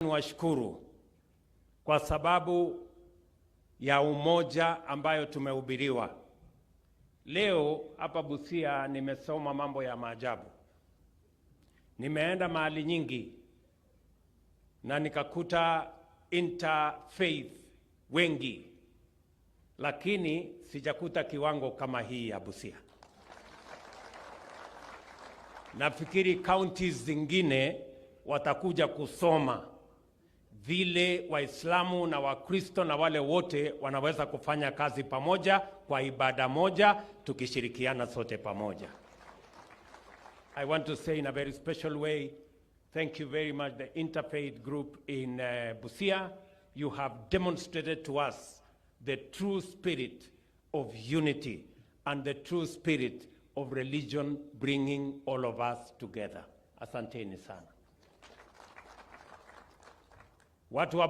Niwashukuru kwa sababu ya umoja ambayo tumehubiriwa. Leo hapa Busia nimesoma mambo ya maajabu. Nimeenda mahali nyingi na nikakuta interfaith wengi, lakini sijakuta kiwango kama hii ya Busia. Nafikiri counties zingine watakuja kusoma vile Waislamu na Wakristo na wale wote wanaweza kufanya kazi pamoja kwa ibada moja, tukishirikiana sote pamoja. I want to say in a very special way, thank you very much, the Interfaith Group in Busia. You have demonstrated to us the true spirit of unity and the true spirit of religion bringing all of us together. Asanteni sana. Watu wa